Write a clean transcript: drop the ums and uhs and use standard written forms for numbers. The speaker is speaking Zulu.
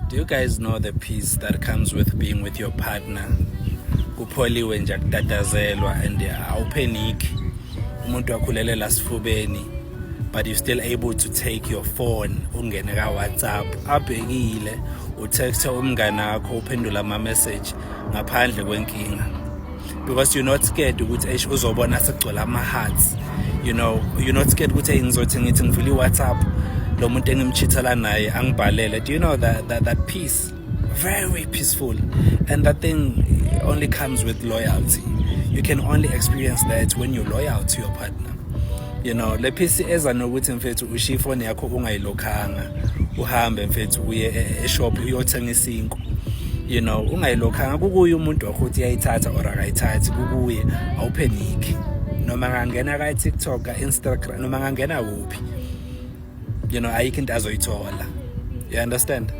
Do you guys know the peace that comes with being with your partner? Kupholiwe nje, akutatazelwa and awupheniki. Umuntu wakhulelela sifubeni, but you're still able to take your phone, ungene ka WhatsApp, abhekile, utexte umngane wakho, uphendula ama message ngaphandle kwenkinga, because you're not scared ukuthi eish, uzobona sekugcwele ama hearts. You're not scared ukuthi hey, ngizothi ngithi ngivula iWhatsApp, lo muntu engimchithela naye angibhalele. Do you know that peace? Very peaceful. And that thing only comes with loyalty. You can only experience that when you're loyal to your partner. Le peace eza nokuthi, mfethu, ushiye ifoni yakho ungayilokhanga, uhambe, mfethu, uye eshop uyothenga isinkwa, ungayilokhanga. Kukuye umuntu wakho ukuthi uyayithatha or akayithathi, kukuye. Awupheniki noma ngangena ka TikTok, ka Instagram, noma ngangena kuphi, ayikho into azoyithola. You understand?